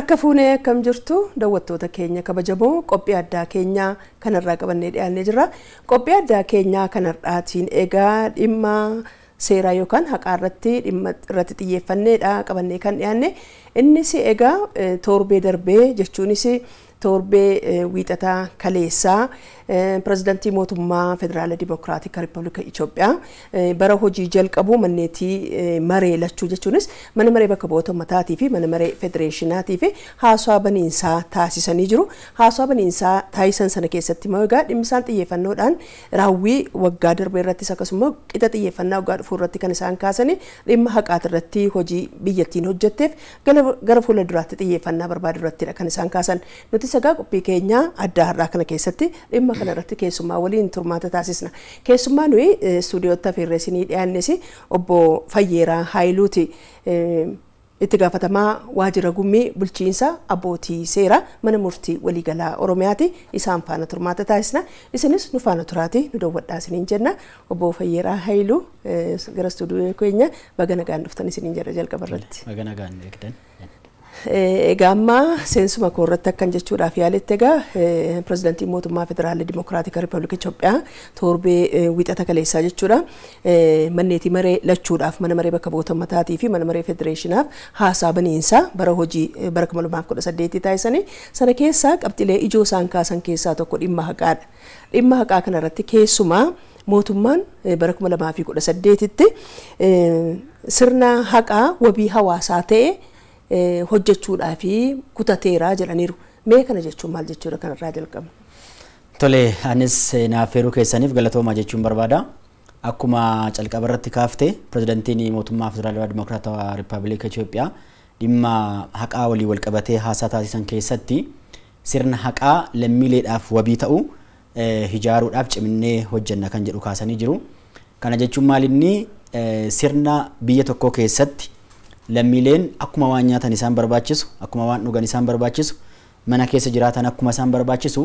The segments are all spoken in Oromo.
Harka fuunee akkam jirtu daawwattoota keenya kabajamoo qophii addaa keenyaa kanarraa qabannee dhiyaannee jirra. Qophii addaa keenyaa kanarraatiin egaa dhimma seeraa yookaan haqaa irratti dhimma irratti xiyyeeffanneedha qabannee kan dhiyaanne. Innis egaa torbee darbee jechuunis torbee wiixataa kaleessaa pirezidantii mootummaa Federaala Dimokiraatika Riippaabilika Itoophiyaa bara hojii jalqabu manneetii maree lachuu jechuunis mana maree bakka bu'oota ummataatii fi mana maree federeeshinaatii fi haasaa baniinsaa taasisanii jiru. Haasaa baniinsaa taasisan sana keessatti immoo egaa dhimmi isaan xiyyeeffannoodhaan raawwii waggaa darbee irrattis akkasuma qixa xiyyeeffannaa waggaa dhufuu irratti kan isaan kaasanii dhimma haqaati irratti hojii biyyattiin hojjetteef gara fuula duraatti xiyyeeffannaa barbaadu irrattidha kan isaan kaasan. Nuti sagaa qophii keenya adda har'aa kana keessatti dhimma kana irratti keessummaa waliin turmaata taasisna. Keessummaa nuyi istuudiyootti afeerree isinii dhiyaannes obbo Fayyeeraa Haayiluuti. Itti gaafatamaa waajjira gummii bulchiinsa abbootii seeraa mana murtii waliigalaa Oromiyaati. Isaan faana turmaata taasisna. Isinis nu faana turaati nu daawwadhaa isiniin jenna. Obbo Fayyeeraa Haayiluu gara istuudiyoo keenya baga nagaan dhuftan isiniin jedha jalqaba irratti. Baga nagaan eegdan. Egaa amma seensuma koo irratti akkan jechuudhaaf yaaletti egaa pirezidantii mootummaa Federaala Dimokiraatika Riippaabilika Itoophiyaa torbee wiixata kaleessaa jechuudha. Manneetii maree lachuudhaaf mana maree bakka bu'oota ummataatii fi mana maree federeeshinaaf haasaa baniinsaa bara hojii bara 2018 taasisanii sana keessaa qabxilee ijoo isaan kaasan keessaa tokko dhimma haqaadha. Dhimma haqaa kanarratti keessumaa mootummaan bara 2018tti sirna haqaa wabii hawaasaa ta'e hojjechuudhaa fi kutateeraa jedhaniiru. Mee kana jechuun maal jechuudha kanarraa jalqabna? Tole, anis naaf feeruu keessaniif galatoomaa jechuun barbaada. Akkuma calqaba irratti kaaftee pirezidantiin mootummaa Federaalawaa Dimokiraatawaa Riippaabilika Itoophiyaa dhimma haqaa walii wal qabatee haasaa taasisan keessatti sirna haqaa lammiileedhaaf wabii ta'u ijaaruudhaaf ciminnee hojjenna kan jedhu kaasanii jiru. Kana jechuun maal inni sirna biyya tokkoo keessatti lammiileen akkuma waan nyaatan isaan barbaachisu, akkuma waan dhugan isaan barbaachisu, mana keessa jiraatan akkuma isaan barbaachisu,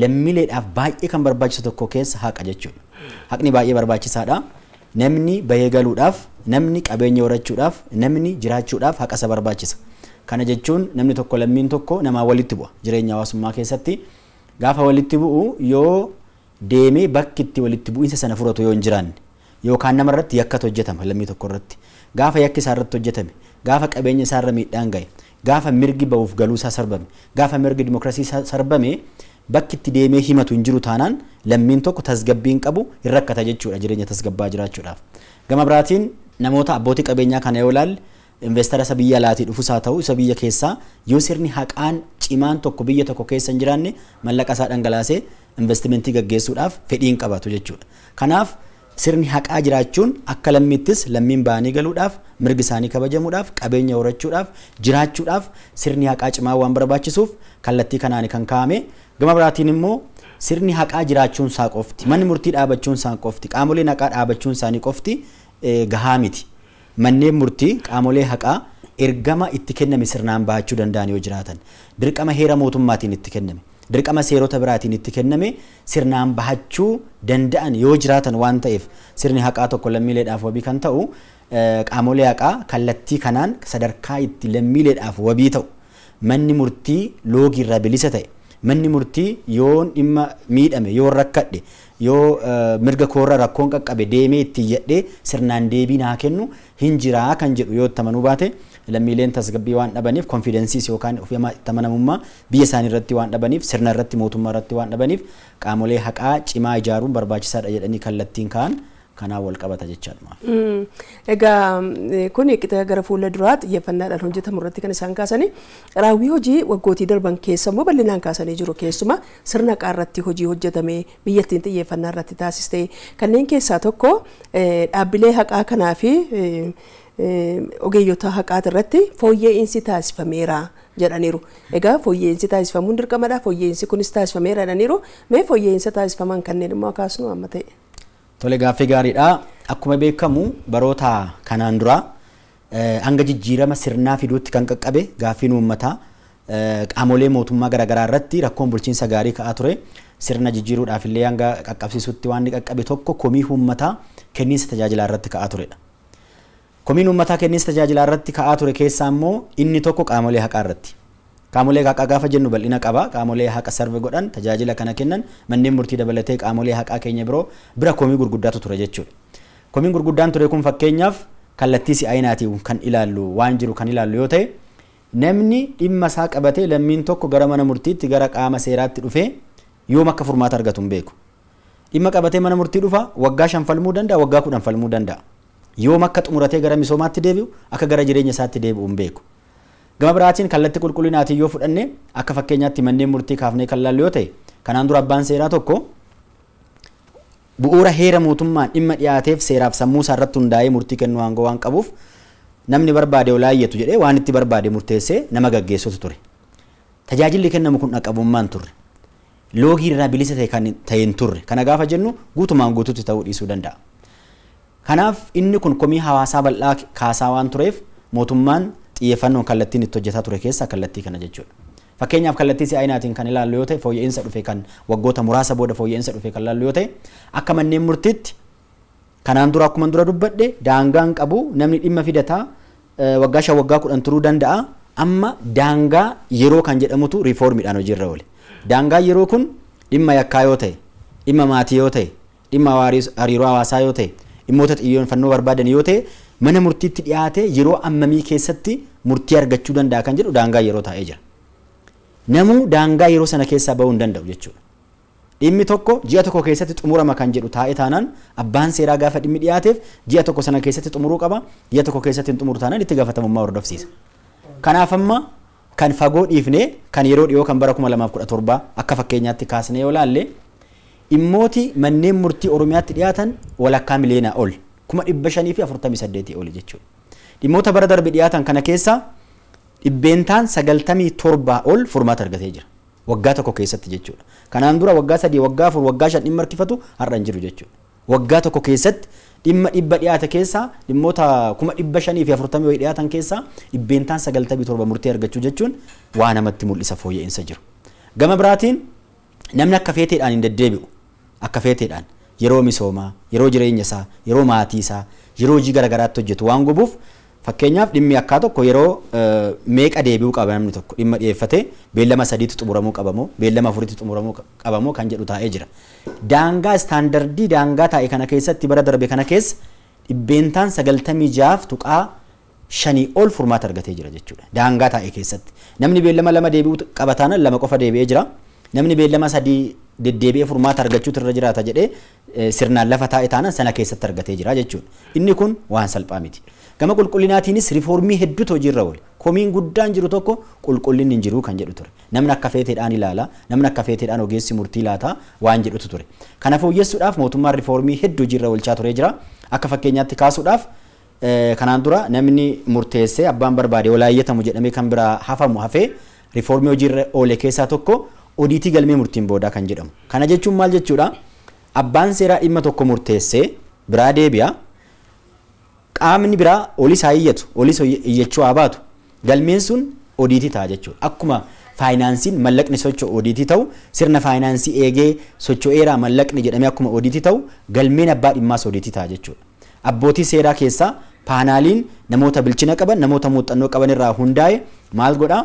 lammiileedhaaf baay'ee kan barbaachisu tokko keessa haqa jechuudha. Haqni baay'ee barbaachisaadha. Namni bahee galuudhaaf, namni qabeenya horachuudhaaf, namni jiraachuudhaaf haqa isa barbaachisa. Kana jechuun namni tokko lammiin tokko namaa walitti bu'a jireenya hawaasummaa keessatti. Gaafa walitti bu'u yoo deemee bakki itti walitti bu'iinsa sana furatu yoo hin jiraanne yookaan namarratti yakkatu hojjetama lammii tokko irratti. Gaafa yakki isaa irratti hojjetame, gaafa qabeenya isaa irra miidhaan gahe, gaafa mirgi ba'uuf galuu isaa sarbame, gaafa mirgi dimokiraasii isaa sarbame bakki itti deemee himatu hin jiru taanaan lammiin tokko tasgabbii hin qabu, hin rakkata jechuudha jireenya tasgabbaa jiraachuudhaaf. Gama biraatiin namoota abbootii qabeenyaa kana yoo ilaalle investara isa biyya alaatii dhufus haa ta'u isa biyya keessaa yoo sirni haqaan cimaan tokko biyya tokko keessa hin jiraanne mallaqa isaa dhangalaasee investimentii gaggeessuudhaaf fedhii hin qabatu jechuudha. Kanaaf sirni haqaa jiraachuun akka lammiittis lammiin ba'anii galuudhaaf, mirgi isaanii kabajamuudhaaf, qabeenya horachuudhaaf, jiraachuudhaaf sirni haqaa cimaa waan barbaachisuuf kallattii kanaan kan kaa'ame. Gama biraatiin immoo sirni haqaa jiraachuun isaa qofti, manni murtii dhaabachuun isaa qofti, qaamoleen haqaa dhaabachuun isaanii qofti gahaa miti. Manneen murtii qaamolee haqaa ergama itti kenname sirnaan bahachuu danda'an yoo jiraatan, dirqama heera mootummaatiin itti kenname, dirqama seerota biraatiin itti kenname sirnaan bahachuu danda'an yoo jiraatan waan ta'eef sirni haqaa tokko lammiileedhaaf wabii kan ta'u qaamolee haqaa kallattii kanaan sadarkaa itti lammiileedhaaf wabii ta'u manni murtii loogii irraa bilisa ta'e, manni murtii yoo dhimma miidhame, yoo rakkadhe, yoo mirga koorra rakkoon qaqqabe deemee itti iyyadhee sirnaan deebii naa kennu hin jiraa kan jedhu yoo itti amanuu baate lammiileen tasgabbii waan dhabaniif konfidensiis yookaan ofii itti amanamummaa biyya isaanii irratti waan dhabaniif sirna irratti mootummaa irratti waan dhabaniif qaamolee haqaa cimaa ijaaruun barbaachisaadha jedhanii kallattiin ka'an kanaan wal qabata jechaadha. Egaa kun qixa gara fuula duraa xiyyeeffannaadhaan hojjetamu irratti kan isaan kaasanii raawwii hojii waggootii darban keessa immoo bal'inaan kaasanii jiru. Keessumaa sirna haqaa irratti hojii hojjetame biyyattiin xiyyeeffannaa irratti taasiste kanneen keessaa tokko dhaabbilee haqaa kanaa fi ogeeyyota haqaati irratti fooyya'insi taasifameera jedhaniiru. Egaa fooyya'insi taasifamuun dirqamadha. Fooyya'insi kunis taasifameera jedhaniiru. Mee fooyya'insa taasifaman kanneen immoo kaasnu amma ta'e. Tole, gaaffii gaariidha. Akkuma beekamu baroota kanaan dura hanga jijjiirama sirnaa fiduutti kan qaqqabe gaaffiin uummataa qaamolee mootummaa garaagaraa irratti rakkoon bulchiinsa gaarii ka'aa ture. Sirna jijjiiruudhaaf illee hanga qaqqabsiisutti waan qaqqabe tokko komii uummataa kenniinsa tajaajilaa irratti ka'aa turedha. Komiin uummataa kenniinsa tajaajilaa irratti ka'aa ture keessaa immoo inni tokko qaamolee haqaa irratti. Qaamolee haqaa gaafa jennu bal'ina qaba. Qaamolee haqa sarve godhan, tajaajila kana kennan, manneen murtii dabalatee qaamolee haqaa keenya biroo bira komii gurguddaatu ture jechuudha. Komiin gurguddaan ture kun fakkeenyaaf kallattii si'aayinaatiin kan ilaallu waan jiru kan ilaallu yoo ta'e, namni dhimma isaa qabatee lammiin tokko gara mana murtiitti gara qaama seeraatti dhufee yoom akka furmaata argatu hin beeku. Dhimma qabatee mana murtii dhufa, waggaa 5 falmuu danda'a, waggaa 10 falmuu danda'a. Yoom akka xumuratee gara misoomaatti deebi'u, akka gara jireenya isaatti deebi'u hin beeku. Gama biraatiin kallattii qulqullinaatiin yoo fudhanne akka fakkeenyaatti manneen murtii kaafnee kan laallu yoo ta'e, kanaan dura abbaan seeraa tokko bu'uura heera mootummaan dhimma dhiyaateef seeraaf sammuu isaa irratti hundaa'ee murtii kennuu aangoo waan qabuuf namni barbaade olaayyatu jedhee waan itti barbaade murteessee nama gaggeessutu ture. Tajaajilli kennamu kun dhaqqabummaan turre. Loogii irraa bilisa ta'e kan ta'e hin turre. Kana gaafa jennu guutumaan guutuutti ta'uu dhiisuu danda'a. Kanaaf inni kun komii hawaasaa bal'aa kaasaa waan tureef mootummaan xiyyeeffannoon kallattiin itti hojjetaa ture keessaa kallattii kana jechuudha. Fakkeenyaaf kallattii si'aayinaatiin kan ilaallu yoo ta'e, fooyya'insa dhufe kan waggoota muraasa booda fooyya'insa dhufe kan ilaallu yoo ta'e, akka manneen murtiitti kanaan dura akkuma dura dubbadhe daangaan qabu namni dhimma fidataa waggaa 5 waggaa 10 turuu danda'a. Amma daangaa yeroo kan jedhamutu riifoormiidhaan hojiirra oole. Daangaa yeroo kun dhimma yakkaa yoo ta'e, dhimma maatii yoo ta'e, dhimma hariiroo hawaasaa yoo ta'e, dhimmoota xiyyeeffannoo barbaadan yoo ta'e, mana murtiitti dhiyaate yeroo ammamii keessatti murtii argachuu danda'a kan jedhu daangaa yeroo taa'ee jira. Namuu daangaa yeroo sana keessaa bahuu hin danda'u jechuudha. Dhimmi tokko ji'a tokko keessatti xumurama kan jedhu taa'ee taanaan abbaan seeraa gaafa dhimmi dhiyaateef ji'a tokko sana keessatti xumuruu qaba, ji'a tokko keessatti hin xumuru taanaan itti gaafatamummaa hordofsiisa. Kanaaf amma kan fagoo dhiifnee kan yeroo dhiyoo kan bara 2017 akka fakkeenyaatti kaasnee yoo laalle, dhimmooti manneen murtii Oromiyaatti dhiyaatan walakkaa miliyoonaa ol 548,000 oli jechuudha. Dhimmoota bara darbe dhiyaatan kana keessa 97% ol furmaata argatee jira. Waggaa tokko keessatti jechuudha. Kanaan dura waggaa 3, waggaa 4, waggaa 5 dhimma harkifatu har'a hin jiru jechuudha. Waggaa tokko keessatti dhimma 100 dhiyaate keessaa dhimmoota 540,000 wayii dhiyaatan keessaa 97% murtii argachuu jechuun waa namatti mul'isa fooyya'insa jiru. Gama biraatiin namni akka feeteedhaan hin deddeebi'u. Akka feeteedhaan yeroo misoomaa, yeroo jireenya isaa, yeroo maatii isaa, yeroo hojii garaagaraatti hojjetu waan gubuuf, fakkeenyaaf dhimmi akkaa tokko yeroo meeqa deebi'uu qaba namni tokko dhimma dhiyeeffatee beellama 3tti xumuramuu qabamoo beellama 4tti xumuramuu qabamoo kan jedhu taa'ee jira. Daangaa istaandardii daangaa taa'e kana keessatti bara darbe kana keessa 96.5% ol furmaata argatee jira jechuudha. Daangaa taa'e keessatti namni beellama 2 deebi'uu qaba taanaan 2 qofa deebi'ee jira. Namni beellama 3 deddeebi'ee furmaata argachuutu irra jiraata jedhee sirnaan lafa taa'e taanaan sana keessatti argatee jira jechuudha. Inni kun waan salphaa miti. Gama qulqullinaatiinis riifoormii hedduutu hojiirra oole. Komiin guddaan jiru tokko qulqullinni hin jiru kan jedhu ture. Namni akka feeteedhaan ilaala, namni akka feeteedhaan ogeessi murtii laata waan jedhutu ture. Kana fooyyessuudhaaf mootummaan riifoormii hedduu hojiirra oolchaa turee jira. Akka fakkeenyaatti kaasuudhaaf kanaan dura namni murteessee abbaan barbaade olaayyatamu jedhamee kan biraa hafamu hafee riifoormii hojiirra oole keessaa tokko odiitii galmee murtiin boodaa kan jedhamu. Kana jechuun maal jechuudha? Abbaan seeraa dhimma tokko murteessee biraa deebi'a. Qaamni biraa olis haa iyyatu, olis iyyachuu haa baatu. Galmeen sun odiitii ta'a jechuudha. Akkuma faayinaansiin mallaqni socho'u odiitii ta'u, sirna faayinaansii eegee socho'eeraa mallaqni jedhamee akkuma odiitii ta'u, galmeen abbaa dhimmaas odiitii ta'a jechuudha. Abbootii seeraa keessaa paanaaliin namoota bilchina qaban, namoota muuxannoo qaban irraa hundaa'e maal godhaa?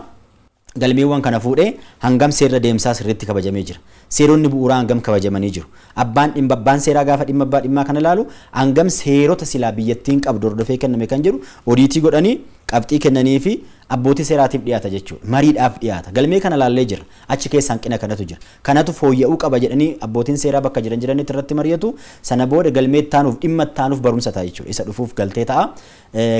Galmeewwan kana fuudhee hangam seerra deemsaa sirriitti kabajamee jira. Seeronni bu'uuraa hangam kabajamanii jiru. Abbaan dhimma abbaan seeraa gaafa dhimma abbaa dhimmaa kana ilaalu hangam seerota silaa biyyattiin qabdu hordofee kenname kan jedhu odiitii godhanii qabxii kennanii fi abbootii seeraatiif dhiyaata jechuudha. Mariidhaaf dhiyaata. Galmee kana laallee jira. Achi keessa hanqina kanatu jira. Kanatu fooyya'uu qaba jedhanii abbootiin seeraa bakka jiran jiranitti irratti mari'atu. Sana booda galmee ittaanuuf dhimma ittaanuuf barumsa ta'a jechuudha. Isa dhufuuf galtee ta'a.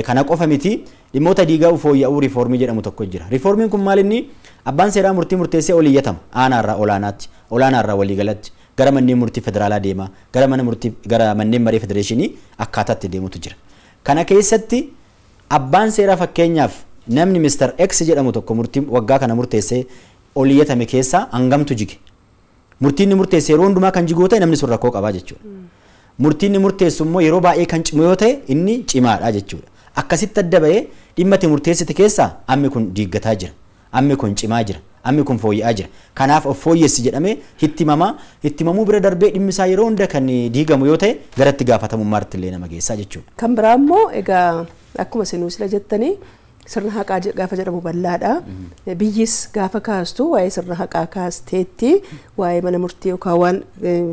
Kana qofa miti dhimmoota diigaa fooyya'uu riifoormii jedhamu tokko jira. Riifoormiin kun maal inni? Abbaan seeraa murtii murteessee ol iyyatama. Aanaarraa olaanaatti, olaanaarraa waliigalatti gara manneen murtii federaalaa deema, gara mana murtii gara manneen maree federeeshinii akkaataatti deemutu jira. Kana keessatti abbaan seeraa fakkeenyaaf namni Mr. X jedhamu tokko murtii waggaa kana murteessee ol iyyatame keessaa hangamtu jige. Murtiin inni murteesse yeroo hundumaa kan jigu yoo ta'e namni sun rakkoo qabaa jechuudha. Murtiin inni murteessu immoo yeroo baay'ee kan cimu yoo ta'e inni cimaadha jechuudha. Akkasitti adda bahee dhimma itti murteessite keessaa ammi kun diiggataa jira. Ammi kun cimaa jira. Ammi kun fooyya'aa jira. Kanaaf of fooyyessi jedhamee itti himamuu bira darbee dhimmi isaa yeroo hunda kan diigamu yoo ta'e garatti gaafatamummaatti illee nama geessaa jechuudha. Kan biraa immoo egaa akkuma isin sila jettanii Sirna haqaa gaafa jedhamu bal'aadha. Biyyis gaafa kaastu waa'ee sirna haqaa kaasteetti waa'ee mana murtii yookaan waan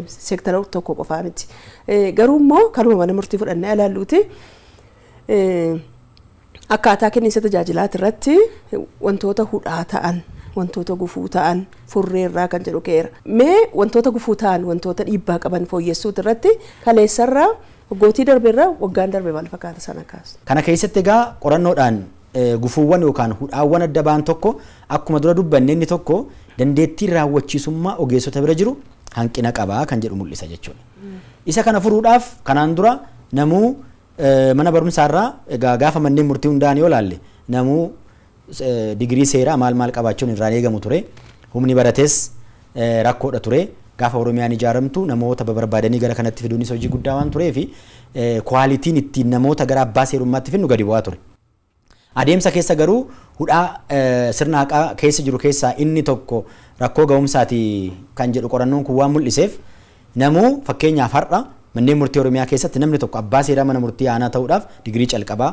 seektara tokko qofaa miti. Garuu immoo kanuma mana murtii fudhannee ilaalluuti. Akkaataa kenniinsa tajaajilaati irratti wantoota hudhaa ta'an, wantoota gufuu ta'an furreerraa kan jedhu ka'eera. Mee wantoota gufuu ta'an, wantoota dhiibbaa qaban fooyyessuuti irratti kaleessarraa waggootii darbeerraa waggaan darbe maal fakkaata sana kaasu? Kana keessatti egaa qorannoodhaan gufuuwwan yookaan hudhaawwan adda ba'an tokko akkuma dura dubbanne inni tokko dandeettiin raawwachiisummaa ogeessota bira jiru hanqina qabaa kan jedhu mul'isa jechuudha. Isa kana furuudhaaf kanaan dura namuu mana barumsaarraa egaa gaafa manneen murtii hundaa'an yoo laalle namuu digirii seeraa maal maal qabaachuun irraan eegamu ture. Humni barates rakkoodha ture. Gaafa Oromiyaan ijaaramtu namoota barbaadanii gara kanatti fiduunis hojii guddaa waan tureef kwaalitiin ittiin namoota gara abbaa seerummaatti fidnu gadi bu'aa ture. Adeemsa keessa garuu hudhaa sirna haqaa keessa jiru keessaa inni tokko rakkoo ga'umsaati kan jedhu qorannoon kun waan mul'iseef namuu fakkeenyaaf har'a manneen murtii Oromiyaa keessatti namni tokko abbaa seeraa mana murtii aanaa ta'uudhaaf digirii calqabaa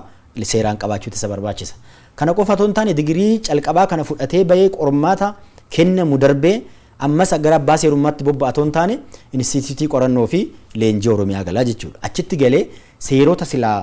seeraan qabaachuutu isa barbaachisa. Kana qofa otoo hin taane digirii calqabaa kana fudhatee bahee qormaata kennamu darbee ammas gara abbaa seerummaatti bobba'a otoo hin taane inistituutii qorannoo fi leenjii Oromiyaa galaa jechuudha. Achitti galee seerota silaa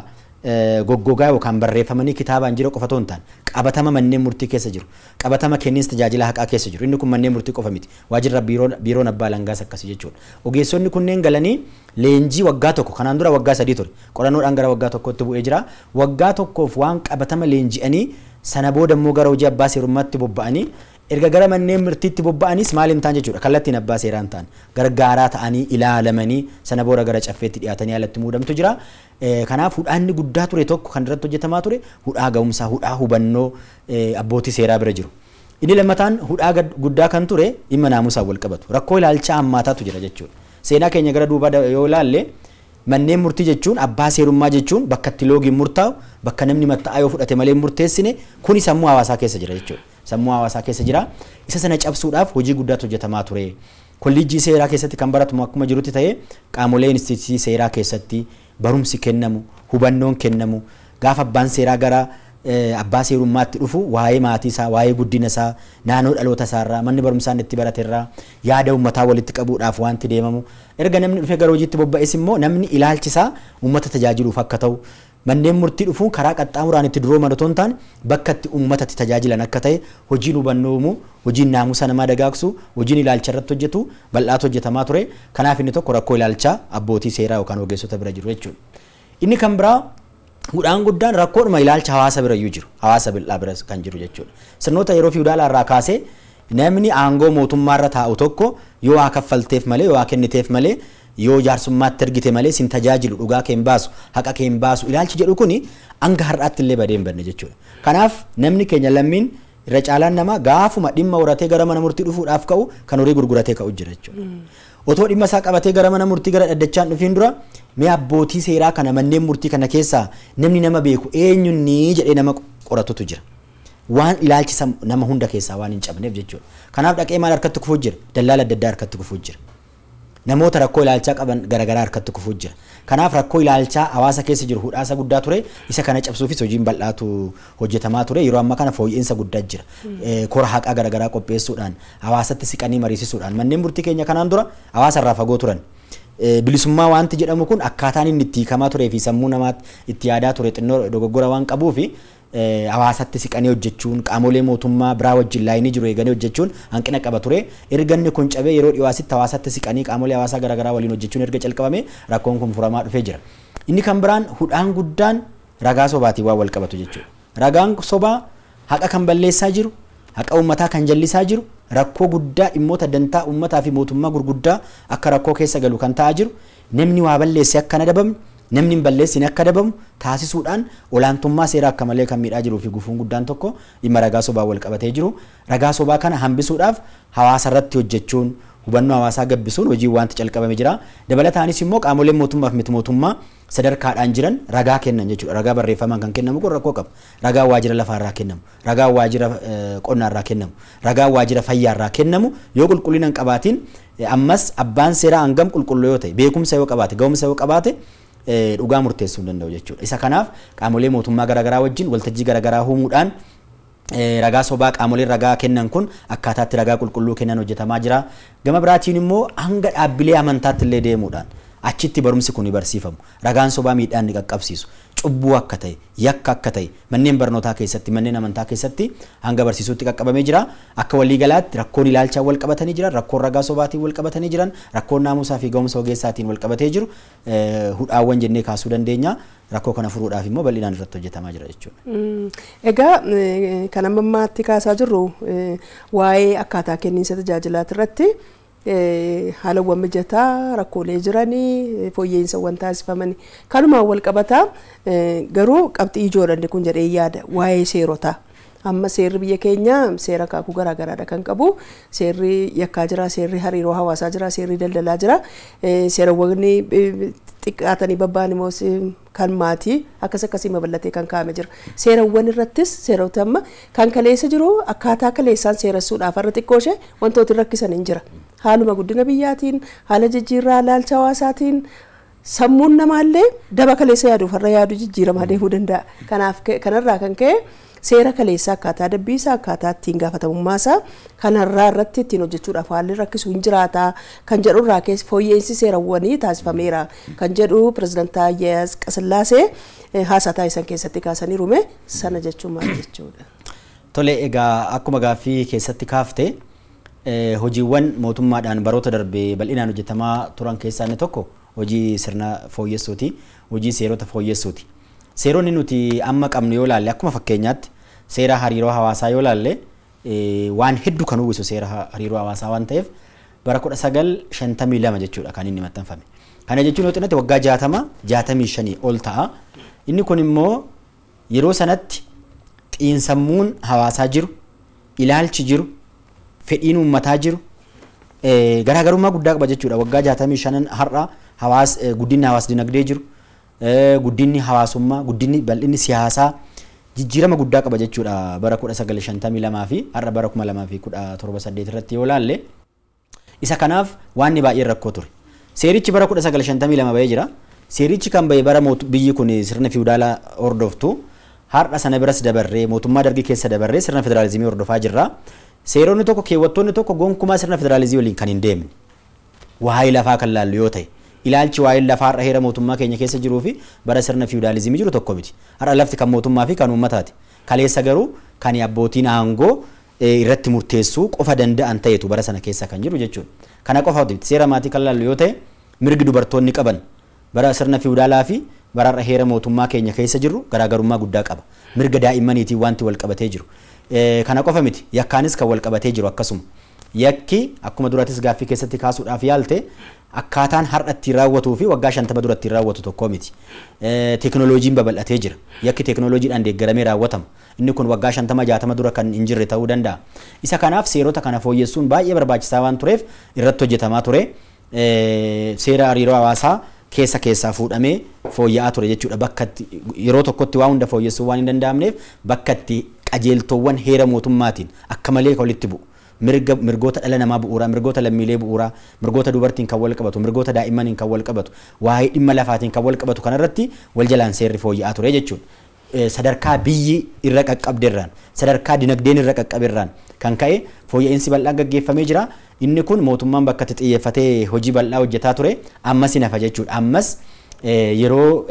goggogaa yookaan barreeffamanii kitaabaan jira qofa otoo hin taane qabatama manneen murtii keessa jiru, qabatama kenniinsa tajaajila haqaa keessa jiru. Inni kun manneen murtii qofa miti, waajjirra biiroon abbaa alangaas akkasii jechuudha. Ogeessonni kunneen galanii leenjii waggaa tokko, kanaan dura waggaa 3 ture, qorannoodhaan gara waggaa tokkotti bu'ee jira. Waggaa tokkoof waan qabatama leenji'anii sana booda immoo gara hojii abbaa seerummaatti bobba'anii erga gara manneen murtiitti bobba'anis maal hin ta'an jechuudha. Kallattiin abbaa seeraa hin ta'an, gargaaraa ta'anii ilaalamanii sana booda gara caffeetti dhiyaatanii alatti muudamtu jira. Kanaaf hudhaanni guddaa ture tokko kan irratti hojjetamaa ture hudhaa ga'umsaa, hudhaa hubannoo abbootii seeraa bira jiru. Inni lammataan hudhaa guddaa kan ture dhimma naamusaan wal qabatu. Rakkoo ilaalchaa hammaataatu jira jechuudha. Seenaa keenya gara duubaa yoo ilaalle manneen murtii jechuun abbaa seerummaa jechuun bakka itti loogiin murtaa'u, bakka namni matta'aa yoo fudhate malee murteessine kuni sammuu hawaasaa keessa jira jechuudha. Sammuu hawaasaa keessa jira. Isa sana cabsuudhaaf hojii guddaatu hojjetamaa ture. Kolleejjii seeraa keessatti kan baratamu akkuma jirutti ta'ee qaamolee inistituutii seeraa keessatti barumsi kennamu, hubannoon kennamu, gaafa abbaan seeraa gara abbaa seerummaatti dhufu waa'ee maatii isaa, waa'ee guddina isaa, naannoo dhaloota isaarraa, manni barumsaa inni itti baraterraa yaada uummataa walitti qabuudhaaf wanti deemamu. Erga namni dhufee gara hojiitti bobba'es immoo namni ilaalchi isaa uummata tajaajiluuf akka ta'u, manneen murtii dhufuun karaa qaxxaamuraan itti durooman otoo hin taane bakka itti uummatatti tajaajilan akka ta'e hojiin hubannoo uumuu, hojiin naamusa namaa dagaagsu, hojiin ilaalcha irratti hojjetu bal'aatu hojjetamaa ture. Kanaaf inni tokko rakkoo ilaalchaa abbootii seeraa yookaan ogeessota bira jiru jechuudha. Inni kan biraa hudhaan guddaan rakkoodhuma ilaalcha hawaasa bira iyyuu jiru, hawaasa bal'aa bira kan jiru jechuudha. Sirnoota yeroo fiwudaalaa irraa kaasee namni aangoo mootummaarra taa'u tokko yoo waa kaffalteef malee, yoo waa kenniteef malee, yoo jaarsummaatti ergite malee sin tajaajilu, dhugaa kee hin baasu, haqa kee hin baasu ilaalchi jedhu kuni hanga har'aatti illee badee hin badne jechuudha. Kanaaf namni keenya lammiin irra caalaan namaa gaafuma dhimma horatee gara mana murtii dhufuudhaaf ka'u kan horii gurguratee ka'u jira jechuudha. Otoo dhimma isaa qabatee gara mana murtii gara dhaddachaan dhufiin dura mee abbootii seeraa kana manneen murtii kana keessaa namni nama beeku eenyunni jedhee nama qoratutu jira. Waan ilaalchi nama hunda keessaa waan hin cabneef jechuudha. Kanaaf dhaqee maal harkatti kufuu jira? Dallaala adda addaa harkatti kufuu jira. Namoota rakkoo ilaalchaa qaban garaagaraa harkatti kufuu jira. Kanaaf rakkoo ilaalchaa hawaasa keessa jiru hudhaasa guddaa ture. Isa kana cabsuufis hojiin bal'aatu hojjetamaa ture. Yeroo ammaa kana fooyya'insa guddaa jira. Kora haqaa garaagaraa qopheessuudhaan hawaasatti siqanii mariisisuudhaan manneen murtii keenya kanaan dura hawaasa irraa fagoo turan. Bilisummaa wanti jedhamu kun akkaataan inni itti hiikamaa turee fi sammuu namaatti itti yaadaa ture xinnoo dogoggora waan qabuufi hawaasatti siqanii hojjechuun qaamolee mootummaa biraa wajjin laayinii jiru eeganii hojjechuun hanqina qaba ture. Erga inni kun cabee yeroo dhiyaasitti hawaasatti siqanii qaamolee hawaasaa garaagaraa waliin hojjechuun erga calqabame rakkoon kun furamaa dhufee jira. Inni kan biraan hudhaan guddaan ragaa sobaatiin waan wal qabatu jechuudha. Ragaan sobaa haqa kan balleessaa jiru, haqa uummataa kan jallisaa jiru, rakkoo guddaa dhimmoota dantaa uummataa fi mootummaa gurguddaa akka rakkoo keessa galu kan ta'aa jiru, namni waa balleesse akka hin adabamne, namni hin balleessine akka adabamu taasisuudhaan olaantummaa seeraa akka malee kan miidhaa jiruu fi gufuun guddaan tokko dhimma ragaa sobaa wal qabatee jiru. Ragaa sobaa kana hambisuudhaaf hawaasa irratti hojjechuun hubannoo hawaasaa gabbisuun hojii wanti calqabame jira. Dabalataanis immoo qaamoleen mootummaa fi miti mootummaa sadarkaadhaan jiran ragaa kennan jechuudha. Ragaa barreeffamaan kan kennamu kun rakkoo qaba. Ragaa waajjira lafaarraa kennamu, ragaa waajjira qonnaarraa kennamu, ragaa waajjira fayyaarraa kennamu yoo qulqullina hin qabaatiin ammas abbaan seeraa hangam qulqulluu yoo ta'e, beekumsa yoo qabaate, ga'umsa yoo qabaate dhugaa murteessuu hin danda'u jechuudha. Isa kanaaf qaamolee mootummaa garaagaraa wajjin waltajjii garaagaraa uumuudhaan ragaa sobaa qaamoleen ragaa kennan kun akkaataatti ragaa qulqulluu kennan hojjetamaa jira. Gama biraatiin immoo hanga dhaabbilee amantaatti illee deemuudhaan achitti barumsi kun barsiifamu. Ragaan sobaa miidhaan ni qaqqabsiisu. Cubbuu akka ta'e, yakka akka ta'e manneen barnootaa keessatti, manneen amantaa keessatti hanga barsiisuutti qaqqabamee jira. Akka waliigalaatti rakkoon ilaalchaa wal qabatanii jiran, rakkoon ragaa sobaatiin wal qabatanii jiran, rakkoon naamusaa fi ga'umsa ogeessaatiin wal qabatee jiru hudhaawwan jennee kaasuu dandeenya. Rakkoo kana furuudhaaf immoo bal'inaan irratti hojjetamaa jira jechuudha. Egaa kan amma ammaatti kaasaa jirru waa'ee akkaataa kenniinsa tajaajilaati irratti haalawwan mijataa rakkoolee jiranii fooyya'insaawwan taasifamanii kanumaan wal qabataa garuu qabxii ijoodha kun jedhee yaada waa'ee seerotaa. Amma seerri biyya keenya seera akaakuu garaagaraadha kan qabu. Seerri yakkaa jira, seerri hariiroo hawaasaa jira, seerri daldalaa jira. Seerawwan xiqqaatanii babba'an immoo kan maatii akkas akkasii babal'atee kan kaa'ame jira. Seerawwan irrattis seerota amma kan kaleessa jiru akkaataa kaleessaan seerassuudhaaf har'a xiqqoo ishee wantooti rakkisan hin jira. Haaluma guddina biyyaatiin, haala jijjiirraa ilaalcha hawaasaatiin sammuun namaallee daba kaleessa yaaduuf har'a yaadu jijjiiramaa deemuu danda'a. Kanaaf kanarraa kan ka'e seera kaleessaa akkaataa adabbiisaa akkaataa ittiin gaafatamummaa kanarraa irratti ittiin hojjechuudhaaf haalli rakkisu hin jiraata kan jedhu irraa keessa fooyya'insi seerawwanii taasifameera kan jedhu pirezidaant Taayyee Atsqasillaasee haasaa taasisan keessatti kaasaniiru sana jechuun maal jechuudha. Tole egaa akkuma gaaffii keessatti kaafte hojiiwwan mootummaadhaan baroota darbee bal'inaan hojjetamaa turan keessaa inni tokko hojii sirna fooyyessuuti, hojii seerota fooyyessuuti. Seeronni nuti amma qabnu yoo laalle akkuma fakkeenyaatti seera hariiroo hawaasaa yoo laalle waan hedduu kan uwwisu seera hariiroo hawaasaa waan ta'eef bara 1952 jechuudha kan inni maxxanfame. Kana jechuun yoo xinnatti waggaa 60 65 ol ta'a. Inni kun immoo yeroo sanatti xiinsammuun hawaasaa jiru, ilaalchi jiru, fedhiin uummataa jiru garaagarummaa guddaa qaba jechuudha. Waggaa 65 har'a hawaas guddinni hawaas dinagdee jiru, guddinni hawaasummaa, guddinni bal'inni siyaasaa jijjiirama guddaa qaba jechuudha. Bara 1952 fi har'a bara 2017 irratti yoo laalle isa kanaaf waan baay'een rakkoo ture. Seerichi bara 1952 bahee jira. Seerichi kan bahe bara biyyi kun sirna fiwudaalaa hordoftu har'a sana biras dabarree mootummaa dargii keessa dabarree sirna federaalizimii hordofaa jirra. Seeronni tokko keewwattoonni tokko gonkumaa sirna federaalizimii waliin kan hin deemne waa'ee lafaa kan laallu yoo ta'e ilaalchi waa'ee lafaa har'a heera mootummaa keenya keessa jiruu fi bara sirna fiwudaalizimii jiru tokko miti. Har'a lafti kan mootummaa fi kan uummataati. Kaleessa garuu kan abbootiin aangoo irratti murteessuu qofa danda'an ta'etu bara sana keessa kan jiru jechuudha. Kana qofa miti. Seera maatii kan laallu yoo ta'e mirgi dubartoonni qaban bara sirna fiwudaalaa fi bara har'a heera mootummaa keenya keessa jiru garaagarummaa guddaa qaba. Mirga daa'immaniitiin wanti wal qabatee jiru. Kana qofa miti. Yakkaanis kan wal qabatee jiru akkasuma. Yakki akkuma durattis gaaffii keessatti kaasuudhaaf yaalte akkaataan har'a ittiin raawwatuu fi waggaa 50 dura ittiin raawwatu tokko miti. Teekinooloojiin babal'atee jira. Yakki teekinooloojiidhaan deeggaramee raawwatama. Inni kun waggaa 50 60 dura kan hin jirre ta'uu danda'a. Isa kanaaf seerota kana fooyyessuun baay'ee barbaachisaa waan tureef irratti hojjetamaa ture. Seera hariiroo hawaasaa keessa keessaa fuudhamee fooyya'aa ture jechuudha. Bakka yeroo tokkotti waa hunda fooyyessuu waan hin danda'amneef bakka itti qajeeltowwan heera mootummaatiin akka malee walitti bu'u. Mirgoota dhala namaa bu'uuraa, mirgoota lammiilee bu'uuraa, mirgoota dubartiin kan wal qabatu, mirgoota daa'immaniin kan wal qabatu, waa'ee dhimma lafaatiin kan wal qabatu kanarratti wal jalaan seerri fooyya'aa ture jechuudha. Sadarkaa biyyi irra qaqqabderraan, sadarkaa dinagdeen irra qaqqaberraan kan ka'e fooyya'insi bal'aan gaggeeffamee jira. Inni kun mootummaan bakka itti xiyyeeffatee hojii bal'aa hojjetaa ture. Ammas hin hafa jechuudha. Ammas yeroo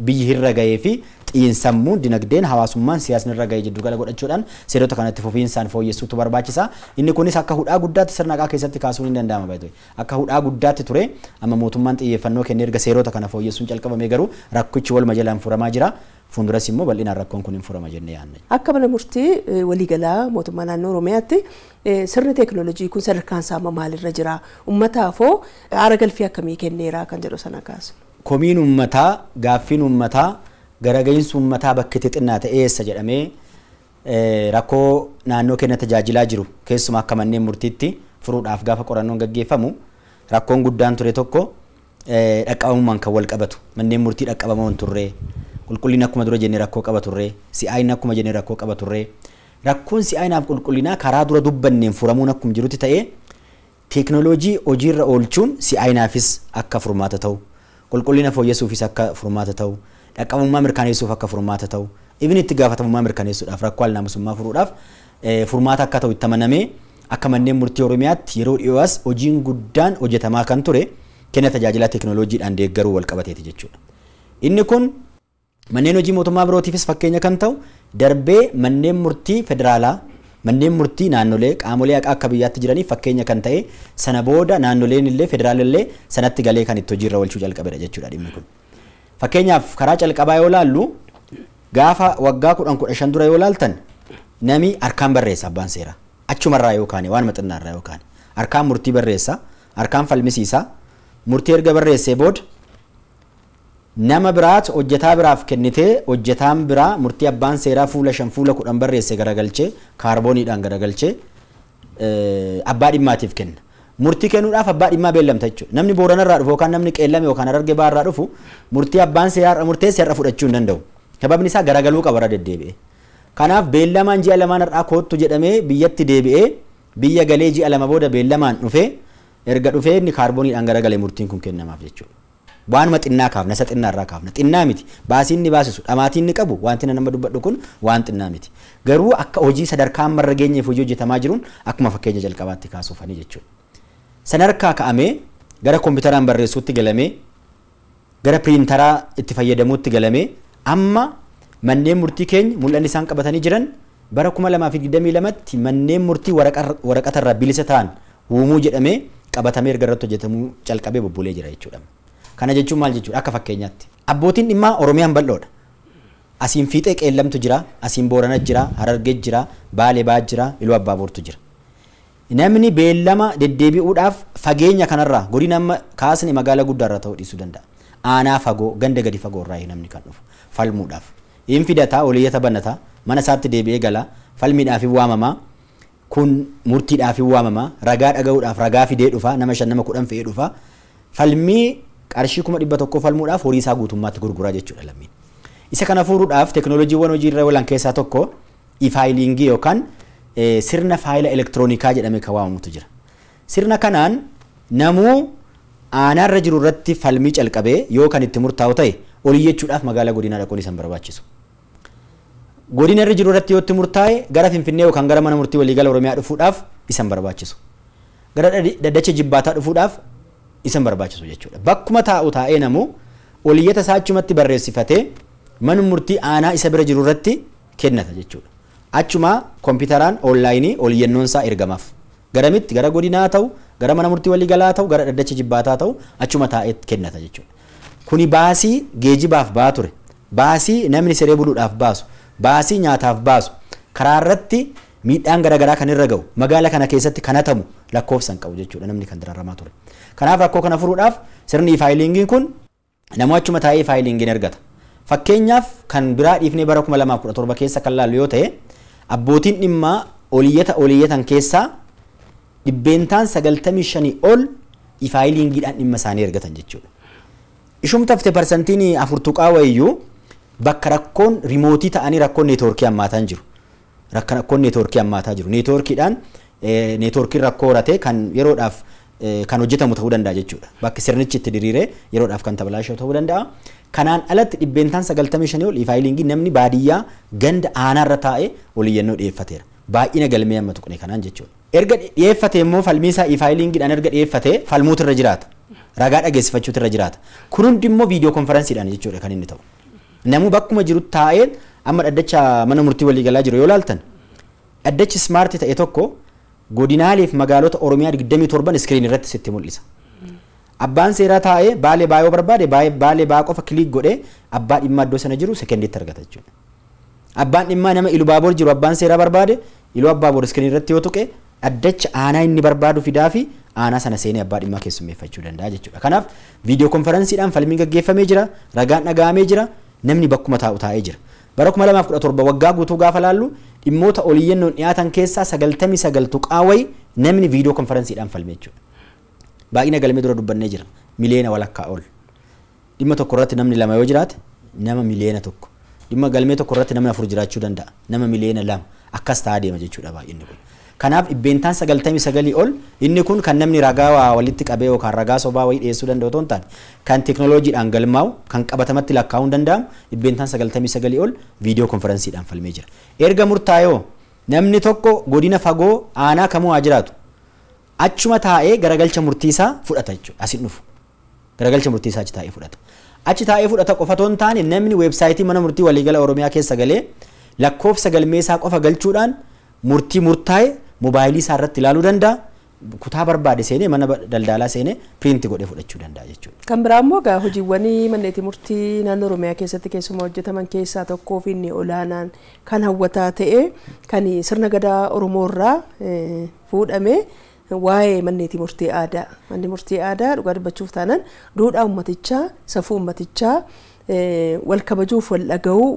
biyyi irra ga'ee fi xiinsammuun dinagdeen hawaasummaan siyaasni irra ga'ee jiddu gala godhachuudhaan seerota kanatti fufiinsaan fooyyessuutu barbaachisa. Inni kunis akka hudhaa guddaatti sirna haqaa keessatti kaasuun hin danda'ama baay'ee. Akka hudhaa guddaatti ture amma mootummaan xiyyeeffannoo kennee erga seerota kana fooyyessuun calqabame garuu rakkichi waluma jalaan furamaa jira. Fuulduras immoo bal'inaan rakkoon kun hin furama jennee yaadna. Akka mana murtii waliigalaa mootummaa naannoo Oromiyaatti sirni teekinooloojii kun sadarkaan isaa maalirra jira? Uummataafoo haara galfii akkamii kenneera kan jedhu sana kaasu. Komiin uummataa, gaaffiin uummataa, garaga'iinsi uummataa bakka itti xinnaa ta'e eessa jedhamee rakkoo naannoo keenya tajaajilaa jiru keessumaa akka manneen murtiitti furuudhaaf gaafa qorannoon gaggeeffamu rakkoon guddaan ture tokko dhaqqabamummaan kan wal qabatu manneen murtii dhaqqabamoo hin turre, qulqullina akkuma dura jennee rakkoo qaba turre, si'aayina akkuma jennee rakkoo qaba turre. Rakkoon si'aayinaaf qulqullinaa karaa dura dubbanneen furamuun akkuma jirutti ta'ee teekinooloojii hojiirra oolchuun si'aayinaafis akka furmaata ta'u, qulqullina fooyyessuufis akka furmaata ta'u, dhaqqabummaa mirkaneessuuf akka furmaata ta'u, ibni itti gaafatamummaa mirkaneessuudhaaf rakkoo alnaamusummaa furuudhaaf furmaata akka ta'u itti amanamee akka manneen murtii Oromiyaatti yeroo dhiyoo as hojiin guddaan hojjetamaa kan ture kenna tajaajila teekinooloojiidhaan deeggaruu wal qabateeti jechuudha. Inni kun manneen hojii mootummaa birootiifis fakkeenya kan ta'u darbee manneen murtii federaalaa, manneen murtii naannolee qaamolee haqaa akka biyyaatti jiraniif fakkeenya kan ta'e sana booda naannoleen illee federaalillee sanatti galee kan itti hojiirra oolchuu jalqabedha jechuudha dhimmi kun. Fakkeenyaaf karaa calqabaa yoo laallu gaafa waggaa 10-15 dura yoo laaltan nami harkaan barreessa abbaan seeraa. Achumarraa yoo kaane waan maxxannaarraa yoo kaane harkaan murtii barreessa, harkaan falmisiisa, murtii erga barreessee booda nama biraat hojjetaa biraaf kennitee hojjetaan biraa murtii abbaan seeraa fuula 5 fuula 10 barreesse garagalchee kaarbooniidhaan garagalchee abbaa dhimmaatiif kenna. Murtii kennuudhaaf abbaa dhimmaa beellamta jechuudha. Namni Booranarraa dhufu yookaan namni Qeellame yookaan Harargee Bahaarraa dhufu murtii abbaan seeraa har'a murteesse har'a fudhachuu hin danda'u. Sababni isaa garagaluu qaba irra deddeebi'ee. Kanaaf beellamaan ji'a lamaan har'aa koottu jedhamee biyyatti deebi'ee biyya galee ji'a 2 booda beellamaan dhufee erga dhufee inni kaarbooniidhaan garagalee murtiin kun kennamaaf jechuudha. Waanuma xinnaa kaafna, isa xinnaa irraa kaafna. Xinnaa miti. Baasiin ni baasisu, dhamaatiin ni qabu. Wanti nama dubbadhu kun waan xinnaa miti. Garuu akka hojii sadarkaa ammarra geenyeef hojii hojjetamaa jiruun akkuma fakkeenya jalqabaatti kaasuufani jechuudha. Sadarkaa ka'amee gara kompiitaraan barreessuutti galamee gara piriintaraa itti fayyadamuutti galamee amma manneen murtii keenya mul'anni isaan qabatanii jiran bara 2022tti manneen murtii waraqatarraa bilisa ta'an uumuu jedhamee qabatamee erga irratti hojjetamuu calqabee bubbulee jira jechuudha. Kana jechuun maal jechuudha? Akka fakkeenyaatti abbootiin dhimmaa Oromiyaan bal'oodha. Asiin fiixee Qeellamtu jira, asiin Boorana jira, Harargee jira, Baalee Bahaa jira, Iluu Abbaa Boortu jira. Namni beellama deddeebi'uudhaaf fageenya kanarraa godina amma kaasni magaalaa guddaarraa ta'uu dhiisuu danda'a. Aanaa fagoo, ganda gadi fagoo irraa namni kan dhufu falmuudhaaf. Hin fidataa, oliyyata banataa, mana isaatti deebi'ee gala, falmiidhaaf hin waamamaa, kun murtiidhaaf hin waamamaa, ragaa dhaga'uudhaaf ragaa fidee dhufa, nama 5 nama 10 fe'ee dhufa. Falmii qarshii 100,000 falmuudhaaf horii isaa guutummaatti gurguraa jechuudha lammiin. Isa kana furuudhaaf teekinooloojiiwwan hojii irra oolan keessaa tokko e-faayilingii yookaan sirna faayila elektiroonikaa jedhamee kan waamamutu jira. Sirna kanaan namuu aanaarra jiru irratti falmii calqabee yoo kan itti murtaa'u ta'e oliyyachuudhaaf magaalaa godinaa dhaquun isaan barbaachisu. Godina irra jiru irratti yoo itti murtaa'e gara Finfinnee yookaan gara mana murtii waliigala Oromiyaa dhufuudhaaf isaan barbaachisu. Gara daddacha jibbaataa dhufuudhaaf isaan barbaachisu jechuudha. Bakkuma taa'u taa'ee namuu oliyyata isaa achumatti barreessifatee mana murtii aanaa isa bira jiru irratti kennata jechuudha. Achuma kompiitaraan onlaayinii oliyyannoon isaa ergamaaf. Garamitti gara godinaa ta'u, gara mana murtii waliigalaa ta'u, gara daddacha jibbaataa ta'u achuma taa'ee kennata jechuudha. Kuni baasii geejibaaf ba'aa ture. Baasii namni siree buluudhaaf baasu, baasii nyaataaf baasu, karaa irratti miidhaan garaagaraa kan irra ga'u, magaala kana keessatti kan hatamu lakkoofsa hin qabu jechuudha namni kan dararamaa ture. Kanaaf rakkoo kana furuudhaaf sirni e-faayilingiin kun namuu achuma taa'ee e-faayilingiin ergata. Fakkeenyaaf kan biraa dhiifnee bara 2017 keessa kan laallu yoo ta'e abbootiin dhimmaa oliyyata oliyyatan keessaa 95% ol e-faayilingiidhaan dhimma isaanii ergatan jechuudha. Ishumtafte parsantiin 4 wayiyyuu bakka rakkoon riimootii ta'anii rakkoon neetwoorkii hammaataa jiru. Rakkoon neetwoorkii hammaataa jiru. Neetwoorkiidhaan neetwoorkiin rakkoo horate kan yeroodhaaf kan hojjetamu ta'uu danda'a jechuudha. Bakki sirnichi itti diriiree yeroodhaaf kan tabalaashoo ta'uu danda'a. Kanaan alatti 95% ol e-faayilingii namni baadiyyaa ganda aanaarra taa'ee oliyyannoo dhiyeeffateera. Baay'ina galmee amma tuqne kanaan jechuudha. Erga dhiyeeffate immoo falmii isaa e-faayilingiidhaan erga dhiyeeffate falmuutu irra jiraata. Ragaa dhageessifachuutu irra jiraata. Kun hundi immoo viidiyoo konferansiidhaan jechuudha kan inni ta'u. Namuu bakkuma jiru taa'ee amma dhaddacha mana murtii waliigalaa jiru yoo laaltan dhaddachi ismaartii ta'e tokko godinaaleef magaalota Oromiyaa 27 iskiriin irratti sitti mul'isa. Abbaan seeraa taa'ee Baalee Bahaa yoo barbaade Baalee Bahaa qofa kiliik godhee abbaa dhimmaa iddoo sana jiru sekendiitti argata jechuudha. Abbaan dhimmaa nama Iluu Baaboor jiru abbaan seeraa barbaade Iluu Abbaaboor iskiriin irratti yoo tuqe dhaddacha aanaa inni barbaadu fidaa fi aanaa sana seenee abbaa dhimmaa keessummeeffachuu danda'a jechuudha. Kanaaf viidiyoo konferansiidhaan falmiin gaggeeffamee jira, ragaan dhaga'amee jira, namni bakkuma taa'u taa'ee jira. Bara 2017 waggaa guutuu gaafa laallu dhimmoota oliyyannoon dhiyaatan keessaa 99 wayi namni viidiyoo konferansiidhaan falme jechuudha. Baay'ina galmee dura dubbannee jira. Miliyoona walakkaa ol. Dhimma tokko irratti namni 2 yoo jiraate nama miliyoona 1. Dhimma galmee tokko irratti namni 4 jiraachuu danda'a. Nama miliyoona 2 akkas ta'aa deema jechuudha baay'inni kun. Kanaaf 99% ol inni kun kan namni ragaa walitti qabee yookaan ragaa sobaa wayii dhiyeessuu danda'u otoo hin taane kan teekinooloojiidhaan galmaa'u kan qabatamatti lakkaa'uu danda'amu 99% ol viidiyoo konferensiidhaan falmee jira. Erga murtaa'oo namni tokko godina fagoo aanaa kamuu haa jiraatu achuma taa'ee garagalcha murtii isaa fudhata jechuudha. Asin dhufu garagalcha murtii isaa achi taa'ee fudhata. Achi taa'ee fudhata qofa otoo hin taane namni weebsaayitii mana murtii waliigala Oromiyaa keessa galee lakkoofsa galmee isaa qofa galchuudhaan murtii murtaa'e moobaayilii isaa irratti ilaaluu danda'a. Kutaa barbaade seenee mana daldalaa seenee piriinti godhee fudhachuu danda'a jechuudha. Kan biraa immoo egaa hojiiwwan manneetii murtii naannoo Oromiyaa keessatti keessumaa hojjetaman keessaa tokkoo fi inni olaanaan kan hawwataa ta'e kan sirna gadaa Oromoo irraa fuudhame waa'ee manneetii murtii aadaa. Manni murtii aadaa dhugaa dubbachuuf taanaan duudhaa uummatichaa, safuu uummatichaa, wal kabajuuf, wal dhaga'uu,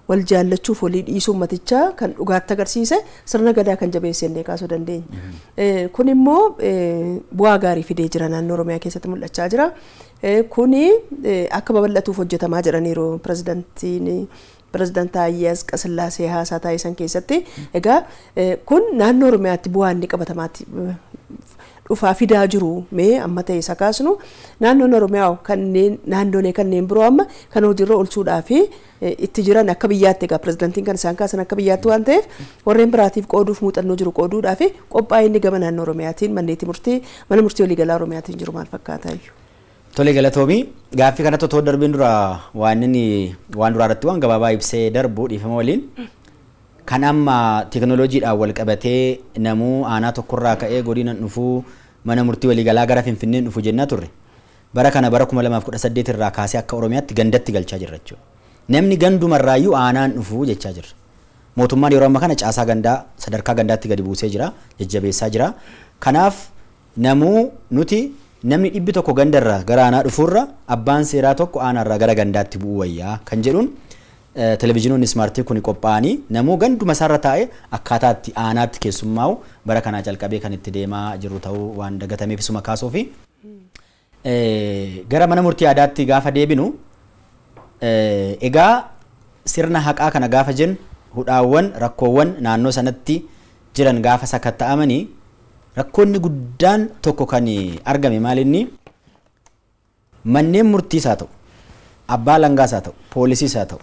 wal jaallachuuf, walii dhiisuu uummatichaa kan dhugaatti agarsiise sirna gadaa kan jabeesse illee kaasuu dandeenya. Kun immoo bu'aa gaarii fidee jira naannoo Oromiyaa keessatti mul'achaa jira. Kuni akka babal'atuuf hojjetamaa jiraniiru pirezidaantii Taayyee Asqasillaasee haasaa taasisan keessatti. Egaa kun naannoo Oromiyaatti bu'aa inni qabatamaatti dhufaa fidaa jiru mee amma ta'e isa kaasnu naannoon Oromiyaa kanneen naannolee kanneen biroo amma kan hojiirra oolchuudhaa fi itti jiran akka biyyaatti egaa pirezidaantiin kan isaan kaasan akka biyyaatti waan ta'eef warreen biraatiif qooduuf muuxannoo jiru qooduudhaa fi qophaa'ee inni gama naannoo Oromiyaatiin manneetii murtii mana murtii waliigalaa Oromiyaatiin jiru maal fakkaata iyyuu. Tole galatoomii gaaffii kanatti otoo darbiin dura waan inni waan duraa irratti waan gabaabaa ibsee darbu dhiifama waliin kan amma teekinooloojiidhaan wal qabatee namuu aanaa tokkorraa ka'ee godina dhufuu mana murtii waliigalaa gara Finfinneen dhufu jennaa turre. Bara kana bara 2018 irraa kaasee akka Oromiyaatti gandatti galchaa jirra jechuudha. Namni gandumarraayyuu aanaan dhufu jechaa jirra. Mootummaan yeroo ammaa kana caasaa gandaa sadarkaa gandaatti gadi buusee jira, jajjabeessaa jira. Kanaaf namuu nuti namni 100 gandarraa gara aanaa dhufuurra abbaan seeraa tokko aanaarraa gara gandaatti bu'uu wayyaa kan jedhuun televizyiinoonni ismaartii kun qophaa'anii namuu ganduma isaarra taa'ee akkaataatti aanaatti keessummaa'u bara kanaa calqabee kan itti deemaa jiru ta'uu waan dagatameef isuma kaasuu fi gara mana murtii aadaatti gaafa deebinu egaa sirna haqaa kana gaafa jennu hudhaawwan rakkoowwan naannoo sanatti jiran gaafa sakatta'amanii rakkoonni guddaan tokko kan argame maalinni manneen murtiis haa ta'u abbaa langaas haa ta'u poolisiis haa ta'u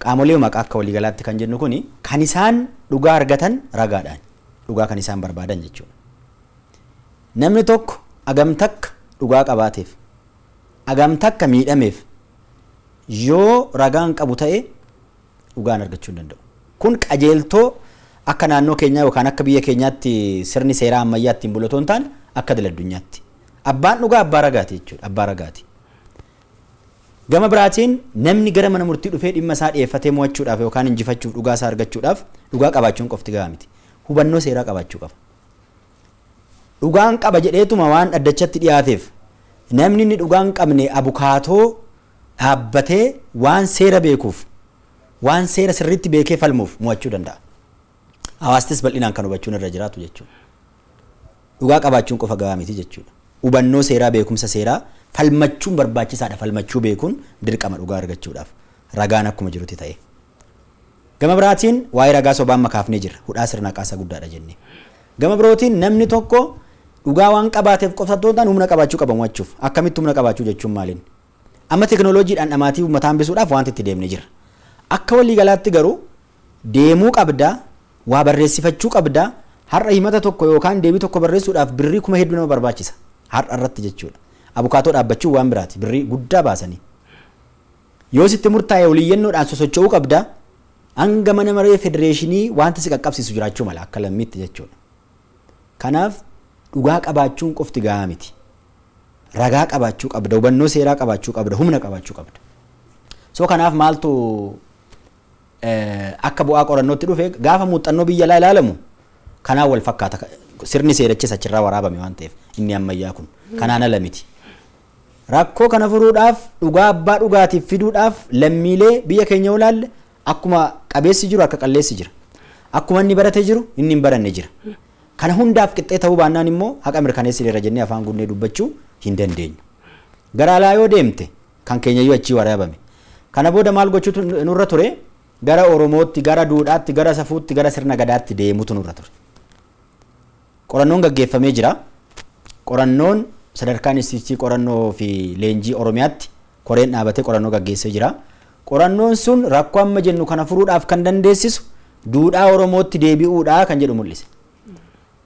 qaamolee maqaa akka waliigalaatti kan jennu kuni kan isaan dhugaa argatan ragaadhaan dhugaa kan isaan barbaadan jechuudha. Namni tokko agam takka dhugaa qabaateef agam takka miidhameef yoo ragaan qabu ta'e dhugaan argachuu hin danda'u. Kun qajeeltoo akka naannoo keenyaa yookaan akka biyya keenyaatti sirni seeraa ammayyaa ittiin bulu otoo hin taane akka idil addunyaatti. Abbaan dhugaa abbaa ragaati jechuudha. Abbaa ragaati. Gama biraatiin namni gara mana murtii dhufee dhimma isaa dhiyeeffatee mo'achuudhaaf yookaan injifachuuf dhugaa isaa argachuudhaaf dhugaa qabaachuun qofti gahaa miti. Hubannoo seeraa qabaachuu qaba. Dhugaan qaba jedheetuma waan dhaddachatti dhiyaateef namni inni dhugaan qabne abukaatoo dhaabbatee waan seera beekuuf waan seera sirriitti beekee falmuuf mo'achuu danda'a. Hawaasnis bal'inaan kan hubachuun irra jiraatu jechuudha. Dhugaa qabaachuun qofa gahaa miti jechuudha. Hubannoo seeraa beekumsa seeraa falmachuun barbaachisaadha. Falmachuu beekuun dirqama dhugaa argachuudhaaf ragaan akkuma jirutti ta'e. Gama biraatiin waa'ee ragaa sobaan makaafnee jirra. Hudhaa sirna haqaa guddaadha jennee. Gama birootiin namni tokko dhugaa waan qabaateef qofa otoo hin taane humna qabaachuu qaba mo'achuuf. Akkamitti humna qabaachuu jechuun maaliin? Amma teekinooloojiidhaan dhamaatii uummataa hambisuudhaaf wanti itti deemnee jirra. Akka waliigalaatti garuu deemuu qabdaa, waa barreessifachuu qabdaa, har'a himata tokko yookaan deebii tokko barreessuudhaaf birrii kuma hedduu nama barbaachisa. Har'a irratti jechuudha. Abukaatoo dhaabbachuu waan biraati birrii guddaa baasanii. Yoo sitti murtaa'e oliyyannoodhaan sosocho'uu qabdaa, hanga mana maree federeeshinii wanti si qaqqabsiisu jiraachuu mala akka lammiitti jechuudha. Kanaaf dhugaa qabaachuun qofti gahaa miti. Ragaa qabaachuu qabda, hubannoo seeraa qabaachuu qabda, humna qabaachuu qabda. So kanaaf maaltu akka bu'aa qorannootti dhufe gaafa muuxannoo biyya alaa ilaalamu kanaan wal fakkaata. Sirni seerachis achirraa waraabame waan ta'eef inni ammayyaa kun kanaan ala miti. Rakkoo kana furuudhaaf dhugaa abbaa dhugaatiif fiduudhaaf lammiilee biyya keenya olaalle akkuma qabeessi jiru akka qalleessi jira. Akkuma inni barate jiru inni hin baranne jira. Kana hundaaf qixxee ta'uu baannaan immoo haqa mirkaneessineerra jennee afaan guunnee dubbachuu hin dandeenyu. Gara alaa yoo deemte kan keenyayyuu achii waraabame. Kana booda maal gochuutu nurra ture? Gara Oromootti, gara duudhaatti, gara safuutti, gara sirna gadaatti deemutu nurra ture. Qorannoon gaggeeffamee jira. Qorannoon sadarkaa Inistituutii Qorannoo fi Leenjii Oromiyaatti koreen dhaabatee qorannoo gaggeessee jira. Qorannoon sun rakkoo amma jennu kana furuudhaaf kan dandeessisu duudhaa Oromootti deebi'uudha kan jedhu mul'ise.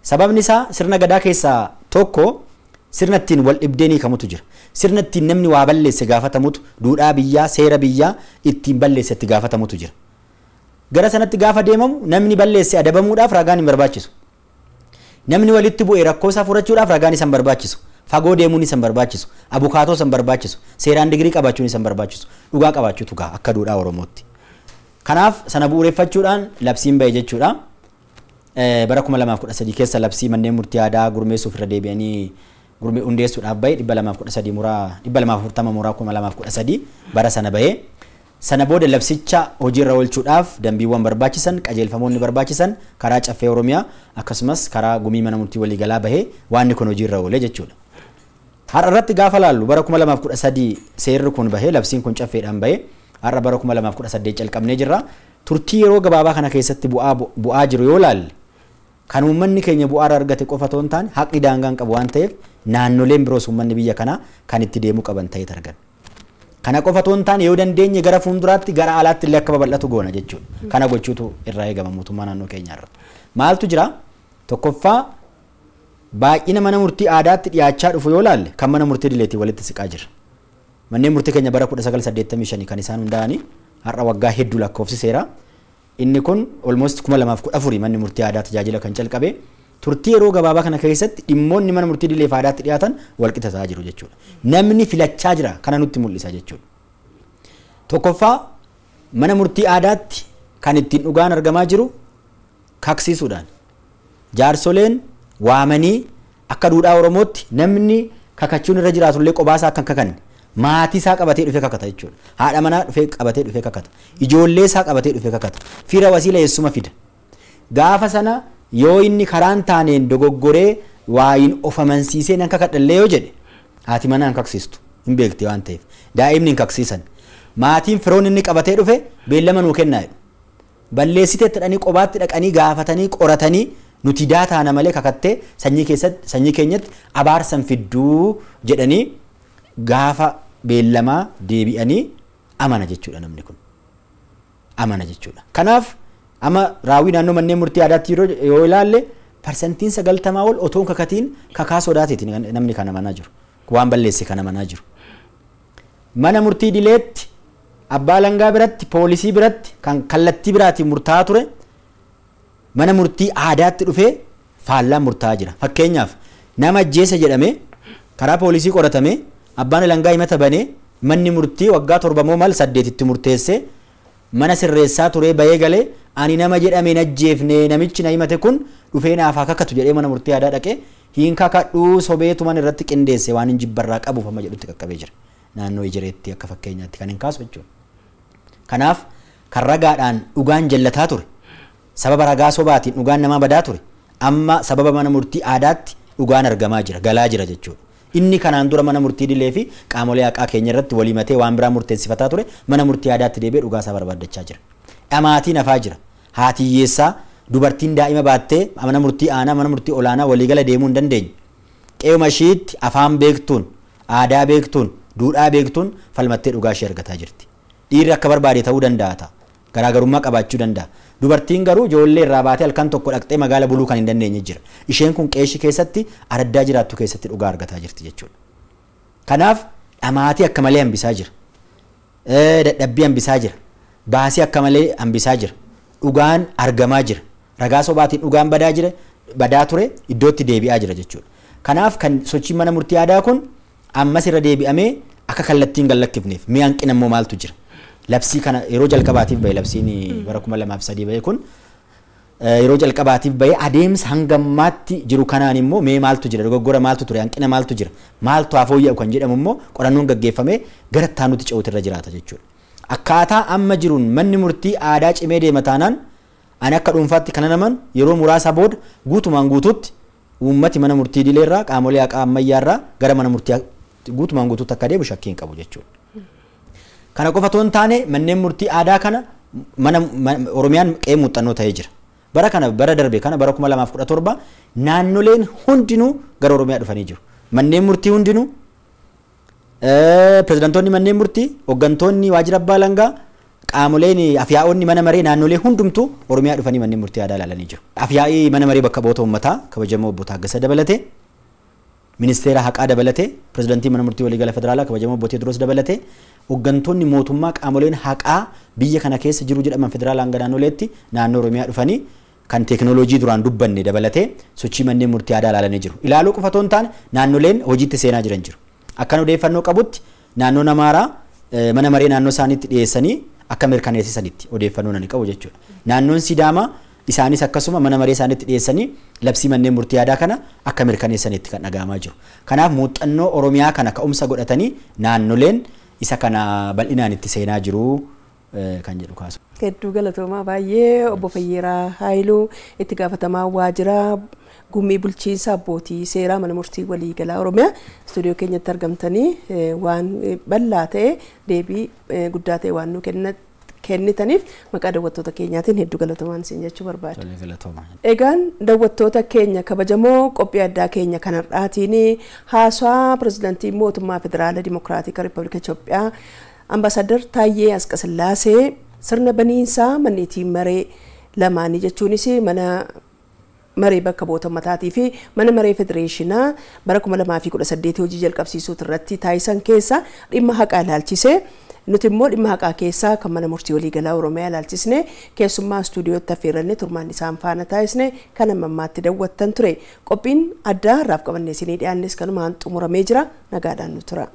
Sababni isaa sirna gadaa keessaa tokko sirna ittiin wal dhibdeen hiikamutu jira. Sirna ittiin namni waa balleesse gaafatamutu duudhaa biyyaa, seera biyyaa ittiin balleesse itti gaafatamutu jira. Gara sanatti gaafa deemamu namni balleesse adabamuudhaaf ragaan hin barbaachisu. Namni walitti bu'e rakkoo isaa furachuudhaaf ragaan isa hin barbaachisu. Fagoo deemuun isa hin barbaachisu. Abukaatoo isa hin barbaachisu. Seeraan digirii qabaachuun isa hin barbaachisu. Dhugaa qabaachuutu ga'a akka duudhaa Oromootti. Kanaaf sana bu'uureffachuudhaan labsiin ba'e jechuudha. Bara 2013 keessa labsii manneen murtii aadaa gurmeessuuf irra deebi'anii hundeessuudhaaf ba'e 213 muraa 240 muraa 2013 bara sana ba'e. Sana booda labsicha hojiirra oolchuudhaaf dambiiwwan barbaachisan, qajeelfamoonni barbaachisan karaa Caffee Oromiyaa akkasumas karaa gumii mana murtii waliigalaa bahee waanni kun hojiirra oole jechuudha. Har'a irratti gaafa laallu bara 2013 seerri kun bahee labsiin kun caffeedhaan bahee har'a bara 2018 calqabnee jirra. Turtii yeroo gabaabaa kana keessatti bu'aa jiru yoo laalle kan uummanni keenya bu'aa argate qofa otoo hin taane haqni daangaa hin qabu waan ta'eef naannoleen biroos uummanni biyya kanaa kan itti deemuu qaban ta'ee argan. Kana qofa otoo hin taane yoo dandeenye gara fuulduraatti gara alaatti illee akka babal'atu goona jechuudha. Kana gochuutu irraa eegama mootummaa naannoo keenyaarra. Maaltu jira? Tokkoffaa baay'ina mana murtii aadaatti dhiyaachaa dhufu yoo laalle kan mana murtii dileetii walitti siqaa jira. Manneen murtii keenya bara 1985 kan isaan hundaa'anii har'a waggaa hedduu lakkoofsiseera. Inni kun almost 2014 manni murtii aadaa tajaajila kan calqabe. Turtii yeroo gabaabaa kana keessatti dhimmoonni mana murtii dileef aadaatti dhiyaatan walqixa ta'aa jiru jechuudha. Namni filachaa jira kana nutti mul'isa jechuudha. Tokkoffaa mana murtii aadaatti kan ittiin dhugaan argamaa jiru kaksiisuudhaan. Jaarsoleen waamanii akka duudhaa Oromootti namni kakachuun irra jiraatullee qobaasaa akka hin kakanne maatii isaa qabatee dhufee kakata jechuudha. Haadha manaa dhufee qabatee dhufee kakata. Ijoollee isaa qabatee dhufee kakata. Fira wasiila eessuma fida. Gaafa sana yoo inni karaan taaneen dogoggoree waayin of amansiisee nan kakadhallee yoo jedhe haati manaa hin kaksiistu hin beekte waan ta'eef daa'imni hin kaksiisan. Maatiin firoon inni qabatee dhufe beellama nuu kennaa jedhu. Balleessitee dhaqanii qobaatti dhaqanii gaafatanii qoratanii nuti daataana malee kakattee sanyii keenyatti abaarsan fidduu jedhanii gaafa beellamaa deebi'anii amana jechuudha namni kun. Amana jechuudha. Kanaaf amma raawwii naannoo manneen murtii aadaatti yoo ilaalle parsantiin 90 ol otoo kakatiin kakaa sodaateetiin namni kan amanaa jiru. Waan balleesse kan amanaa jiru. Mana murtii dileetti abbaa langaa biratti poolisii biratti kan kallattii biraatiin murtaa'aa ture mana murtii aadaatti dhufee faallaan murtaa'aa jira. Fakkeenyaaf nama ajjeesa jedhamee karaa poolisii qoratame abbaan langaa himata banee manni murtii waggaa 7 moo mal 8tti murteessee mana sirreessaa turee bahee galee ani nama jedhamee ajjeefne namichi na himate kun dhufee naaf haa kakatu jedhee mana murtii aadaa dhaqee hin kakadhuu sobeetuman irratti qindeesse waan hin jibbarraa qabuuf amma jedhutti qaqqabee jira. Naannoo Ijireetti akka fakkeenyaatti kan hin kaasu jechuudha. Kanaaf kan ragaadhaan dhugaan jallataa ture sababa ragaa sobaatiin dhugaan namaa badaa ture amma sababa mana murtii aadaatti dhugaan argamaa jira galaa jira jechuudha. Inni kanaan dura mana murtii dilee fi qaamolee haqaa keenya irratti walii matee waan biraa murteessifataa ture mana murtii aadaatti deebi'ee dhugaa isaa barbaaddachaa jira. Dhamaatiin hafaa jira. Haati hiyyeessaa dubartiin daa'ima baattee mana murtii aanaa mana murtii olaanaa waliigala deemuu hin dandeenye. Qe'uma ishiitti afaan beektuun aadaa beektuun duudhaa beektuun falmattee dhugaa ishee argataa jirti. Dhiirri akka barbaade ta'uu danda'a ta'a. Garaagarummaa qabaachuu danda'a. Dubartiin garuu ijoollee irraa baatee halkan tokko dhaqxee magaala buluu kan hin dandeenye jira. Isheen kun qe'ee keessatti araddaa jiraattu keessatti dhugaa argataa jirti jechuudha. Kanaaf dhamaatii akka malee hambisaa jira. Dadhabbii hambisaa jira. Baasii akka malee hambisaa jira. Dhugaan argamaa jira. Ragaa sobaatiin dhugaan badaa jira, badaa ture iddootti deebi'aa jira jechuudha. Kanaaf kan sochiin mana murtii aadaa kun ammas irra deebi'amee akka kallattiin gallakkifneef mi'a hanqina immoo maaltu jira? Labsii kana yeroo jalqabaatiif bahe labsiin bara 2003 bahe kun yeroo jalqabaatiif bahe adeemsa hangammaatti jiru kanaan immoo mee maaltu jira dogoggora maaltu ture hanqina maaltu jira maaltu haa fooyya'u kan jedhamu immoo qorannoon gaggeeffamee gara itti ce'uutu irra jiraata jechuudha. Akkaataa amma jiruun manni murtii aadaa cimee deema taanaan ani akka dhuunfaatti kana naman yeroo muraasa booda guutumaan guutuutti uummati mana murtii dileerraa qaamolee haqaa ammayyaarraa gara mana murtii guutumaan guutuutti akka deemu shakkii hin qabu jechuudha. Kana qofa otoo hin taane manneen murtii aadaa kana mana Oromiyaan qe'ee muuxannoo ta'ee jira. Bara kana bara darbe kana bara 2017 naannoleen hundinuu gara Oromiyaa dhufanii jiru. Manneen murtii hundinuu, pirezidantoonni manneen murtii, hooggantoonni waajjira abbaa alangaa, qaamoleen afyaa'onni mana maree naannolee hundumtuu Oromiyaa dhufanii manneen murtii aadaa ilaalanii jiru. Afyaa'ii mana maree bakka bu'oota uummataa kabajamoo obbo Taaggasa dabalatee, ministeera haqaa dabalatee, pirezidantii mana murtii waliigala federaalaa kabajamoo obbo Teediroos dabalatee, hooggantoonni mootummaa qaamoleen haqaa biyya kana keessa jiru jedhaman federaalaa hanga naannoleetti naannoo Oromiyaa dhufanii kan teekinooloojii duraan dubbanne dabalatee sochii manneen murtii aadaa ilaalanii jiru. Ilaaluu qofa otoo hin taane naannoleen hojiitti seenaa jiran jiru. Akkan odeeffannoo qabutti naannoon Amaaraa mana maree naannoo isaaniitti dhiyeessanii akka mirkaneessisanitti odeeffannoo nani qabu jechuudha. Naannoon Sidaamaa isaanis akkasuma mana maree isaaniitti dhiyeessanii labsii manneen murtii aadaa kana akka mirkaneessanitti kan dhaga'amaa jiru. Kanaaf muuxannoo Oromiyaa kana ka'umsa godhatanii naannoleen isa kana bal'inaan itti seenaa jiru kan jedhu kaasu. Hedduu galatoomaa baay'ee obbo Fayyeeraa Haayiluu, itti gaafatamaa waajjira gumii bulchiinsa abbootii seeraa mana murtii waliigalaa Oromiyaa, istuudiyoo keenyatti argamtanii waan bal'aa ta'e deebii guddaa ta'e waan nu kennitaniif maqaa daawwattoota keenyaatiin hedduu galatoomaan isin jechuu barbaada. Egaan daawwattoota keenya kabajamoo, qophii addaa keenya kanarraatiin haasaa pirezidaantii mootummaa Federaala Dimokiraatika Riippaabilika Itoophiyaa Ambaasaddar Taayyee Asqasillaasee sirna baniinsaa manneetii maree lamaanii, jechuunis mana maree bakka bu'oota ummataatii fi mana maree federeeshinaa bara 2018 hojii jalqabsiisuu irratti taasisan keessa dhimma haqaa ilaalchisee, nuti immoo dhimma haqaa keessaa kan mana murtii waliigalaa Oromiyaa ilaalchisne keessummaa istuudiyootti affeerranne turmaan isaan faana taasisne kan amma ammaatti daawwattan ture. Qophiin addaa har'aaf qabannee isinii dhiyaannes kanumaan xumuramee jira. Nagaadhaan nu tura.